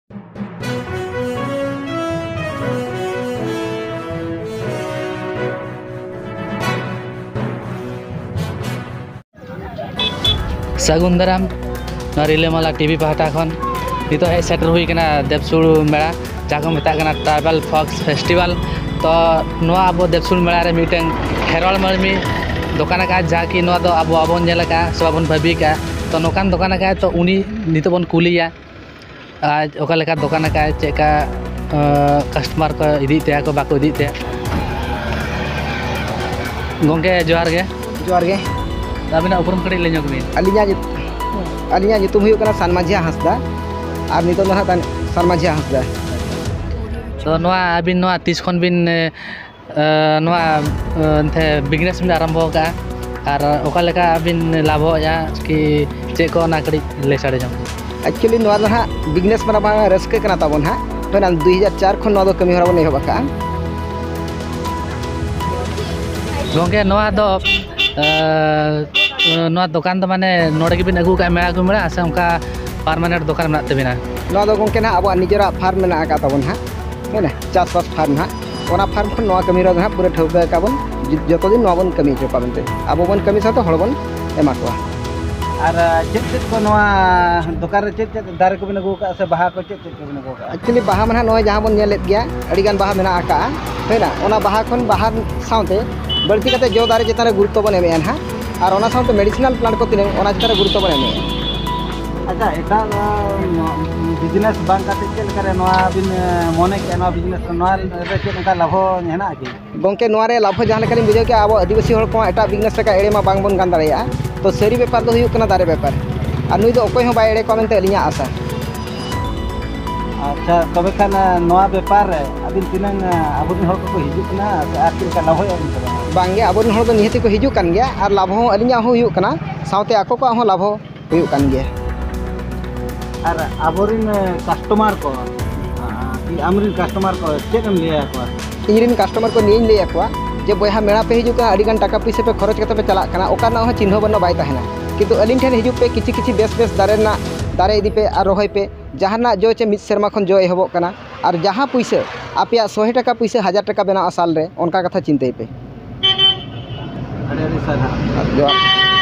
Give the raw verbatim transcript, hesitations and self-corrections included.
ᱥᱟᱹᱜᱩᱱ ᱫᱟᱨᱟᱢ ᱱᱚᱣᱟ ᱨᱤᱞᱟᱹᱢᱟᱞᱟ ᱴᱤᱵᱷᱤ ᱯᱟᱦᱴᱟ ᱠᱷᱚᱱ᱾ ᱱᱤᱛᱚᱜ ᱦᱮᱡ ᱥᱮᱴᱮᱨ ᱦᱩᱭ ᱠᱟᱱᱟ ᱫᱮᱵᱽᱥᱩᱲ ᱢᱮᱞᱟ, ᱡᱟᱦᱟᱸ ᱠᱚ ᱢᱮᱛᱟᱜ ᱠᱟᱱᱟ Tribal Fox Festival᱾ ᱛᱚ ᱱᱚᱣᱟ ᱟᱵᱚ ᱫᱮᱵᱽᱥᱩᱲ ᱢᱮᱞᱟ ᱨᱮ ᱢᱤᱫᱴᱟᱝ ᱠᱷᱮᱨᱣᱟᱲ ᱢᱟᱹᱱᱢᱤ ᱫᱚᱠᱟᱱ ᱟᱠᱟᱫ, ᱡᱟᱦᱟᱸ ᱠᱤ ᱱᱚᱣᱟ ᱫᱚ ᱟᱵᱚ ᱵᱟᱵᱚᱱ ᱧᱮᱞ ᱟᱠᱟᱫᱼᱟ ᱥᱮ ᱵᱟᱵᱚᱱ ᱵᱷᱟᱹᱵᱤ ᱟᱠᱟᱫᱼᱟ᱾ ᱛᱚ ᱱᱚᱝᱠᱟᱱ ᱫᱚᱠᱟᱱ ᱟᱠᱟᱫ, ᱛᱚ ᱩᱱᱤ ᱱᱤᱛᱚᱜ ᱵᱚᱱ ᱠᱩᱞᱤᱭᱟ᱾ ᱟᱡ ᱚᱠᱟ ᱞᱮᱠᱟ ᱫᱚᱠᱟᱱ ᱟᱠᱟᱫ, ᱪᱮᱫ ᱞᱮᱠᱟ ᱠᱟᱥᱴᱚᱢᱟᱨ ᱠᱚ ᱤᱫᱤᱭᱮᱫ ᱛᱟᱭᱟ ᱠᱚ ᱵᱟᱠᱚ ᱤᱫᱤᱭᱮᱫ ᱛᱟᱭᱟ᱾ ᱜᱚᱢᱠᱮ ᱡᱚᱦᱟᱨ ᱜᱮ᱾ ᱡᱚᱦᱟᱨ ᱜᱮ᱾ ᱟᱹᱵᱤᱱᱟᱜ ᱩᱯᱨᱩᱢ ᱠᱟᱹᱴᱤᱡ ᱞᱟᱹᱭ ᱧᱚᱜ ᱵᱤᱱ᱾ ᱟᱹᱞᱤᱧᱟᱜ ᱧᱩᱛ-, ᱟᱹᱞᱤᱧᱟᱜ ᱧᱩᱛᱩᱢ ᱦᱩᱭᱩᱜ ᱠᱟᱱᱟ ᱥᱟᱱᱢᱟᱡᱷᱤᱭᱟ ᱦᱟᱸᱥᱫᱟ, ᱟᱨ ᱱᱤᱛᱚᱜ ᱫᱚ ᱱᱟᱦᱟᱜ ᱛᱟᱦᱮᱱ ᱥᱟᱱᱢᱟᱡᱷᱤᱭᱟ ᱦᱟᱸᱥᱫᱟ᱾ ᱛᱚ ᱱᱚᱣᱟ ᱟᱹᱵᱤᱱ ᱱᱚᱣᱟ ᱛᱤᱥ ᱠᱷᱚᱱ ᱵᱤᱱ, ᱮ, ᱮ, ᱱᱚᱣᱟ, ᱮ, ᱮᱱᱛᱮ business ᱵᱤᱱ ᱟᱨᱟᱢᱵᱷᱚ ᱟᱠᱟᱫᱼᱟ, ᱟᱨ ᱚᱠᱟ ᱞᱮᱠᱟ ᱵᱤᱱ ᱞᱟᱵᱷᱚᱜᱼᱟ ᱠᱤ ᱪᱮᱫ ᱠᱚ, ᱚᱱᱟ ᱠᱟᱹᱴᱤᱡ ᱞᱟᱹᱭ ᱥᱟᱰᱮ ᱧᱚᱜ ᱵᱤᱱ᱾ Actually ᱱᱚᱣᱟ ᱫᱚ ᱱᱟᱦᱟᱜ business ᱢᱟᱱᱮ ᱵᱟᱝ ᱨᱟᱹᱥᱠᱟᱹ ᱠᱟᱱᱟ ᱛᱟᱵᱚᱱ ᱦᱟᱸᱜ᱾ ᱦᱩᱭᱱᱟ ᱫᱩᱭ ᱦᱟᱡᱟᱨ ᱪᱟᱨ ᱠᱷᱚᱱ ᱱᱚᱣᱟ ᱫᱚ ᱠᱟᱹᱢᱤ ᱦᱚᱨᱟ ᱵᱚᱱ ᱮᱦᱚᱵ ᱟᱠᱟᱫᱼᱟ᱾ ᱜᱚᱢᱠᱮ, ᱱᱚᱣᱟ ᱫᱚ, ᱮ, ᱱᱚᱣᱟ ᱫᱚᱠᱟᱱ ᱫᱚ ᱢᱟᱱᱮ ᱱᱚᱰᱮ ᱜᱮᱵᱤᱱ ᱟᱹᱜᱩ ᱟᱠᱟᱫᱼᱟ ᱢᱮᱞᱟ ᱠᱚ ᱢᱮᱞᱟ, ᱥᱮ ᱚᱱᱠᱟ permanent ᱫᱚᱠᱟᱱ ᱢᱮᱱᱟᱜ ᱛᱟᱹᱵᱤᱱᱟ? ᱱᱚᱣᱟ ᱫᱚ ᱜᱚᱢᱠᱮ ᱱᱟᱦᱟᱜ ᱟᱵᱚᱣᱟᱜ ᱱᱤᱡᱮᱨᱟᱜ farm ᱢᱮᱱᱟᱜ ᱟᱠᱟᱫ ᱛᱟᱵᱚᱱ ᱦᱟᱸᱜ, ᱦᱩᱭᱱᱟ ᱪᱟᱥᱵᱟᱥ farm ᱦᱟᱸᱜ᱾ ᱚᱱᱟ farm ᱠᱷᱚᱱ ᱱᱚᱣᱟ ᱠᱟᱹᱢᱤ ᱦᱚᱨᱟ ᱫᱚ ᱦᱟᱸᱜ ᱯᱩᱨᱟᱹ ᱴᱷᱟᱹᱣᱠᱟᱹ ᱟᱠᱟᱫ ᱵᱚᱱ, ᱡᱚ-, ᱡᱚᱛᱚ ᱫᱤᱱ ᱱᱚᱣᱟ ᱵᱚᱱ ᱠᱟᱹᱢᱤ ᱦᱚᱪᱚ ᱠᱚᱣᱟ ᱢᱮᱱᱛᱮ᱾ ᱟᱵᱚ ᱵᱚᱱ ᱠᱟᱹᱢᱤ ᱥᱟᱶᱛᱮ ᱦᱚᱲ ᱵᱚᱱ ᱮᱢᱟ ᱠᱚᱣᱟ᱾ ᱟᱨ, ᱟ, ᱪᱮᱫ ᱪᱮᱫ ᱠᱚ ᱱᱚᱣᱟ ᱫᱚᱠᱟᱱ ᱨᱮ ᱪᱮᱫ ᱪᱮᱫ ᱫᱟᱨᱮ ᱠᱚᱵᱤᱱ ᱟᱹᱜᱩ ᱟᱠᱟᱫᱼᱟ ᱥᱮ ᱵᱟᱦᱟ ᱠᱚ ᱪᱮᱫ ᱪᱮᱫ ᱠᱚᱵᱤᱱ ᱟᱹᱜᱩ ᱟᱠᱟᱫᱼᱟ? Actually ᱵᱟᱦᱟ ᱢᱟ ᱱᱟᱦᱟᱜ ᱱᱚᱜᱼᱚᱭ ᱡᱟᱦᱟᱸ ᱵᱚᱱ ᱧᱮᱞᱮᱫ ᱜᱮᱭᱟ, ᱟᱹᱰᱤᱜᱟᱱ ᱵᱟᱦᱟ ᱢᱮᱱᱟᱜ ᱟᱠᱟᱫᱼᱟ, ᱦᱩᱭᱱᱟ᱾ ᱚᱱᱟ ᱵᱟᱦᱟ ᱠᱷᱚᱱ ᱵᱟᱦᱟ ᱥᱟᱶᱛᱮ ᱵᱟᱹᱲᱛᱤ ᱠᱟᱛᱮ ᱡᱚ ᱫᱟᱨᱮ ᱪᱮᱛᱟᱱ ᱨᱮ ᱜᱩᱨᱩᱛᱛᱚ ᱵᱚᱱ ᱮᱢᱮᱫᱼᱟ ᱱᱟᱦᱟᱜ, ᱟᱨ ᱚᱱᱟ ᱥᱟᱶᱛᱮ medicinal plant ᱠᱚ ᱛᱤᱱᱟᱹᱝ, ᱚᱱᱟ ᱪᱮᱛᱟᱱ ᱨᱮ ᱜᱩᱨᱩᱛᱛᱚ ᱵᱚᱱ ᱮᱢᱮᱫᱼᱟ᱾ ᱟᱪᱪᱷᱟ, ᱮᱴᱟᱜ, ᱟ, business ᱵᱟᱝ ᱠᱟᱛᱮ ᱪᱮᱫ ᱞᱮᱠᱟᱨᱮ ᱱᱚᱣᱟ ᱵᱤᱱ, ᱟ, ᱢᱚᱱᱮ ᱠᱮᱫᱼᱟ, ᱱᱚᱣᱟ business ᱨᱮ, ᱱᱚᱣᱟ ᱨᱮ ᱪᱮᱫ ᱚᱱᱠᱟ ᱞᱟᱵᱷ ᱦᱮᱱᱟᱜᱼᱟ ᱠᱤ? ᱜᱚᱢᱠᱮ, ᱱᱚᱣᱟ ᱨᱮ ᱞᱟᱵᱷ ᱦᱚᱸ ᱡᱟᱦᱟᱸ ᱞᱮᱠᱟᱞᱤᱧ ᱵᱩᱡᱷᱟᱹᱣ ᱠᱮᱜᱼᱟ, ᱟᱵᱚ ᱟᱹᱫᱤᱵᱟᱹᱥᱤ ᱦᱚᱲ ᱠᱚᱢᱟ ᱮᱴᱟᱜ business ᱞᱮᱠᱟ ᱮᱲᱮ ᱢᱟ ᱵᱟᱝ ᱵᱚᱱ ᱜᱟᱱ ᱫᱟᱲᱮᱭᱟᱜᱼᱟ᱾ ᱛᱚ ᱥᱟᱹᱨᱤ ᱵᱮᱯᱟᱨ ᱫᱚ ᱦᱩᱭᱩᱜ ᱠᱟᱱᱟ ᱫᱟᱨᱮ ᱵᱮᱯᱟᱨ, ᱟᱨ ᱱᱩᱭ ᱫᱚ ᱚᱠᱚᱭ ᱦᱚᱸ ᱵᱟᱭ ᱮᱲᱮ ᱠᱚᱣᱟ ᱢᱮᱱᱛᱮ ᱟᱹᱞᱤᱧᱟᱜ ᱟᱥᱟ᱾ ᱟᱪᱪᱷᱟ, ᱛᱚᱵᱮ ᱠᱷᱟᱱ, ᱱᱚᱣᱟ ᱵᱮᱯᱟᱨ ᱨᱮ ᱟᱹᱵᱤᱱ ᱛᱤᱱᱟᱹᱝ, ᱟᱵᱚᱨᱮᱱ ᱦᱚᱲ ᱠᱚᱠᱚ ᱦᱤᱡᱩᱜ ᱠᱟᱱᱟ ᱥᱮ ᱟᱨ ᱪᱮᱫ ᱞᱮᱠᱟ ᱞᱟᱵᱷᱚᱭᱮᱫᱼᱟ ᱵᱤᱱ ᱥᱮ ᱵᱟᱝ? ᱵᱟᱝᱜᱮ, ᱟᱵᱚᱨᱮᱱ ᱦᱚᱲ ᱫᱚ ᱱᱤᱦᱟᱹᱛ ᱜᱮᱠᱚ ᱦᱤᱡᱩᱜ ᱠᱟᱱ ᱜᱮᱭᱟ, ᱟᱨ ᱞᱟᱵᱷ ᱦᱚᱸ ᱟᱹᱞᱤᱧᱟᱜ ᱦᱚᱸ ᱦᱩᱭᱩᱜ ᱠᱟᱱᱟ, ᱥᱟᱶᱛᱮ ᱟᱠᱚ ᱠᱚᱣᱟᱜ ᱦᱚᱸ ᱞᱟᱵᱷ ᱦᱚᱸ ᱦᱩᱭᱩᱜ ᱠᱟᱱ ᱜᱮᱭᱟ᱾ ᱟᱨ ᱟᱵᱚᱨᱮᱱ, ᱮ, customer ᱠᱚ, ᱟ, ᱠᱤ ᱟᱢᱨᱮᱱ customer ᱠᱚ ᱪᱮᱫ ᱮᱢ ᱞᱟᱹᱭ ᱟᱠᱚᱣᱟ? ᱤᱧᱨᱮᱱ customer ᱠᱚ ᱱᱤᱭᱟᱹᱧ ᱞᱟᱹᱭ ᱟᱠᱚᱣᱟ ᱡᱮ, ᱵᱚᱭᱦᱟ, ᱢᱮᱞᱟ ᱯᱮ ᱦᱤᱡᱩᱜ ᱠᱟᱱᱟ, ᱟᱹᱰᱤᱜᱟᱱ ᱴᱟᱠᱟ ᱯᱩᱭᱥᱟᱹ ᱯᱮ ᱠᱷᱚᱨᱚᱪ ᱠᱟᱛᱮ ᱯᱮ ᱪᱟᱞᱟᱜ ᱠᱟᱱᱟ, ᱚᱠᱟ ᱨᱮᱱᱟᱜ ᱦᱚᱸ ᱪᱤᱱᱦᱟᱹ ᱵᱟᱹᱱᱩᱜ, ᱵᱟᱭ ᱛᱟᱦᱮᱱᱟ, ᱠᱤᱱᱛᱩ ᱟᱹᱞᱤᱧ ᱴᱷᱮᱱ ᱦᱤᱡᱩᱜ ᱯᱮ, ᱠᱤᱪᱷᱤ ᱠᱤᱪᱷᱤ ᱵᱮᱥ ᱵᱮᱥ ᱫᱟᱨᱮ ᱨᱮᱱᱟᱜ ᱫᱟᱨᱮ ᱤᱫᱤ ᱯᱮ ᱟᱨ ᱨᱚᱦᱚᱭ ᱯᱮ᱾ ᱡᱟᱦᱟᱱᱟᱜ ᱡᱚ ᱪᱮ ᱢᱤᱫ ᱥᱮᱨᱢᱟ ᱠᱷᱚᱱ ᱡᱚ ᱮᱦᱚᱵᱚᱜ ᱠᱟᱱᱟ, ᱟᱨ ᱡᱟᱦᱟᱸ ᱯᱩᱭᱥᱟᱹ ᱟᱯᱮᱭᱟᱜ ᱥᱚᱭ ᱴᱟᱠᱟ ᱯᱩᱭᱥᱟᱹ ᱦᱟᱡᱟᱨ ᱴᱟᱠᱟ ᱵᱮᱱᱟᱜᱼᱟ ᱥᱟᱞ ᱨᱮ, ᱚᱱᱠᱟ ᱠᱟᱛᱷᱟ ᱪᱤᱱᱛᱟᱹᱭ ᱯᱮ᱾ ᱟᱹᱰᱤ ᱟᱹᱰᱤ ᱥᱟᱨᱦᱟᱣ᱾ ᱡᱚᱦᱟᱨ᱾